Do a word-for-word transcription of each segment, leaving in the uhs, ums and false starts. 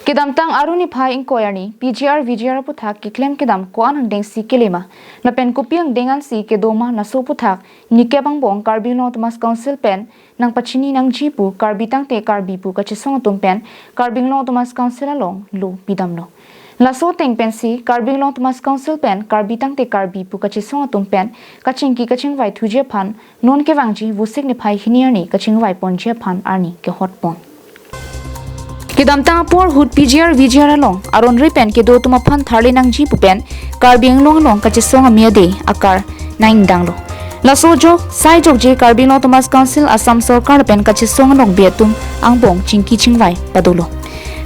Kedamtang Arni phai ingkoi arni P G R V G R aputhak keklem kedam ko-an angdengsi kelema lapen kopi angdeng ansi kedoma laso aputhak nikep angbong Karbi Anglong Autonomous Council pen nangpachini nangji pu Karbi tangte Karbi pu kachesong atum pen Karbi Anglong Autonomous Council along lo pidamlo. Laso ateng pensi Karbi Anglong Autonomous Council pen Karbi tangte Karbi pu kachesong atum pen kachingki kachingvai thuji aphan non kevangji Vosik niphai hini arni kachingvai ponji aphan arni kehot pon. Kedamtang apor ahut P G R V G R along aron re pen kedo atum aphan tharle nangji pu pen Karbi Anglong along kachesong ame ade akar nang-ingdanglo. Laso ajok sai jokje Karbi Anglong Autonomous Council, Assam Sorkar pen kachesong along bi atum angbong chingki chingvai padolo.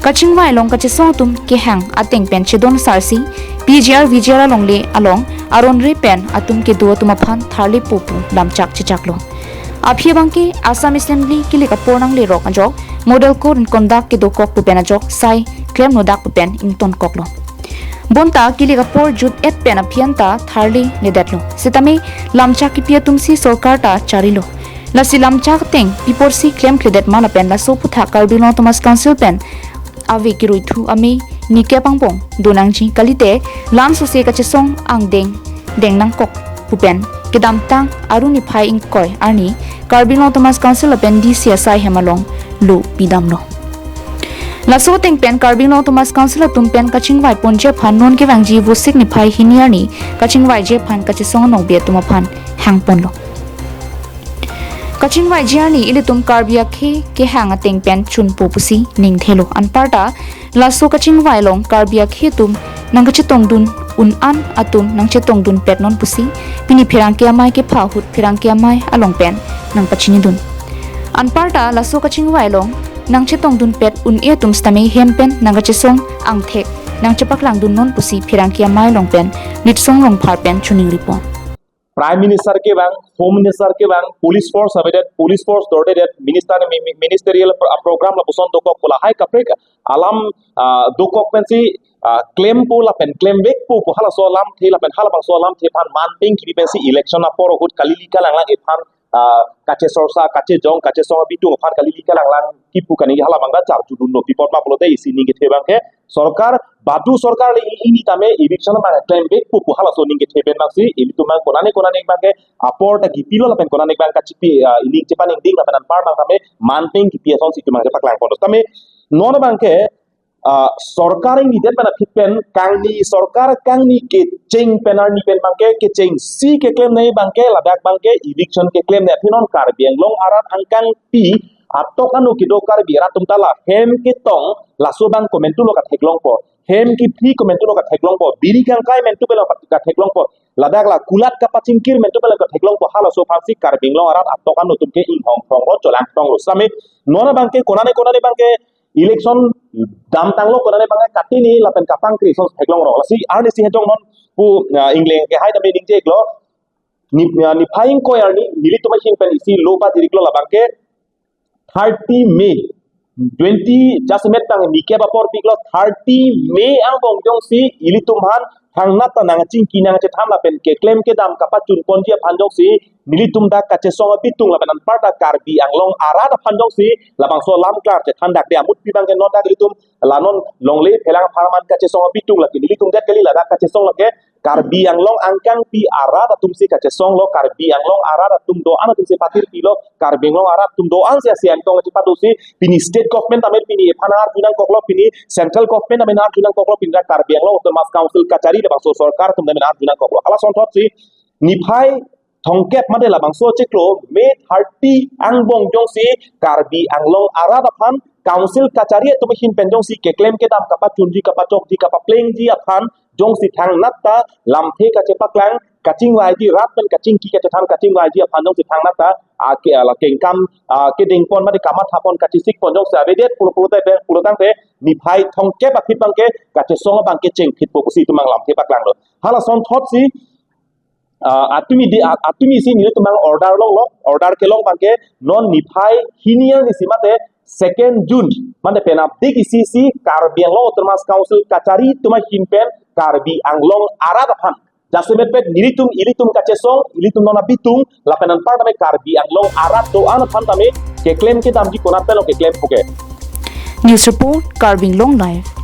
Kachingvai along kachesong atum kehang ateng pen chedon sarsi P G R V G R alongle along aron re pen atum kedo atum aphan tharlepo pu lamchak chechaklo. Aphi abangke Assam Assembly kilik apor nanglerok ajok Model Code and Conduct kedokok pu pen ajok sai klemnodak pu pen ingtonkoklo. Bonta kilik apor jut et pen aphi anta tharleledetlo. Setame lamchak kipi atumsi sorkar ta charilo. Lasi lamchak ateng pi apotsi klemkledet ma lapen laso aputhak Karbi Anglong Autonomous Council pen ave kiruithu ame nikep angbong do nangji kalite lam sose kachesong angdeng deng nangkok pu pen kedamtang Arni phai ingkoi arni Karbi Anglong Autonomous Council lapen D C asai hem along lo pidamlo. Laso ateng pen Karbi Anglong Autonomous Council atum pen kachingvai ponji aphan non kevangji Vosik niphai hini arni kachingvaiji aphan kachesong anong bi atum aphan hangponlo. Kachingvaiji arni ilitum Karbi akhei kehang ateng pen chunpo pusi ningthelo. Anparta laso kachingvai along Karbi akhei atum nangkachetongdun un-an atum nangchetongdunpet non pusi pini pherangke amei kepha ahut pherangke amei along pen nangpachinidun. Anparta laso kachingvai along nangchetongdunpet un-e atum setame hem pen nangkachesong angthek nangchepaklangdun non pusi pherangke amei along pen Litsong Rongphar pen choningri pon. Prime Minister kevang, Home Minister kevang, Police Force avedet, Police Force dordedet, Minister mi-, mi-, Ministerial pro-, program lapuson dokok pu lahai kaprek alam, ah, dokok pensi, ah, klempo lapen klemvekpo pu halaso alamthe lapen halabangso alamthe aphan manpeng kipi pensi election apor ahut kalili kalanglang iphan, ah, kachesorsa, kachejong, kachesong abitung aphan kalili kalanglang kipu kaningje hala abang ta charjudunlo, pi apot ma pulote isi ningkethe abangke sorkar, badu sorkar le ini tame eviction abang klemvekpo pu halaso ningkethe pen abangsi ilitum abang konane konane abangke apor ta kipilo lapen konane abang kachipi, ah, ining chepaningding lapen anpar abang tame manpeng kipi asonsi itum abang chepaklangpon. Tame non abangke, ah, sorkar ingnidet pen aphi pen kangni sorkar kangni kecheng pen arni pen abangke kechengsi keklem nangji abangke ladak abangke eviction keklem nangji aphi non Karbi Anglong arat angkangpi atok ano kedo Karbi arat atum ta la hem ketong laso abang komantu lo katheklongpo, hem kiphli komantu lo katheklongpo, biri kangkai mantu pelo katheklongpo, ladak la kulat kapachingkir mantu pelo katheklongpo, halaso aphansi Karbi Anglong arat atok ano atum ke inghong kronglo, cholang kronglo. Setame non abangke konane konane abangke election damtanglo, konane abangke katini lapen kapangkri ason theklongrong. Lasi arnisi hejong non pu, ah, ingleng kehai tame ningjeklo. Ni, ah, niphai ingkoi arni nelitum ahin pen isi lo pajiriklo, labangke thirty May twenty jasemet tang nikep apor piklo, thirty May angbong jongsi ilitum aphan thangnat ta nangchingki nangchethan lapen keklem kedam kapachunponji aphan jongsi nelitum dak kachesong abitung lapen anparta Karbi Anglong arat aphan jongsi labangso alam klar chethan dak de amut pi abangke non dak ilitum la non longle phelang apharman kachesong abitung lake nelitum det kali, ladak kachesong lake Karbi Anglong angkangpi arat atumsi kachesonglo, Karbi Anglong arat atum do-an atumsi patirpilo, Karbi Anglong arat atum do-ansi asi angtong chepadosi pini state government tame pini ephan arju nangkoklo, pini central government tame arju nangkoklo, pini dak Karbi Anglong Autonomous Council kachari labangso sorkar atum tame arju nangkoklo. Hala asonthotsi niphai thomkep mate labangso chiklo May thirty angbong jongsi Karbi Anglong arat aphan council kachari atum ahin pen jongsi keklem kedam kapachunji kapachokji kapaplengji aphan jongsi thangnat ta lamthe kachepaklang kachingvaiji, rat pen kachingki kachethan kachingvaiji aphan jongsi thangnat ta ake ala kengkam, ah, kedengpon mate kamathapon kachisikpon jongsi avedet pulo pulote pen pulotangte niphai thomkep aphi abangke kachesong abangke chengphitpo pusi itum abang lamthe paklanglo. Hala asonthotsi, ah, atumi di, ah, atumisi nelitum abang order longlo, order kelong abangke non niphai hini arnisi mate second June mate penap dik isi si Karbi Anglong Autonomous Council kachari atum ahin pen Karbi Anglong arat aphan jasemet pet nelitum ilitum kachesong ilitum non abitung lapen anpar tame Karbi Anglong arat do-an aphan tame keklem kedamji konat pelo keklem puke. News report, Karbi Anglong Live.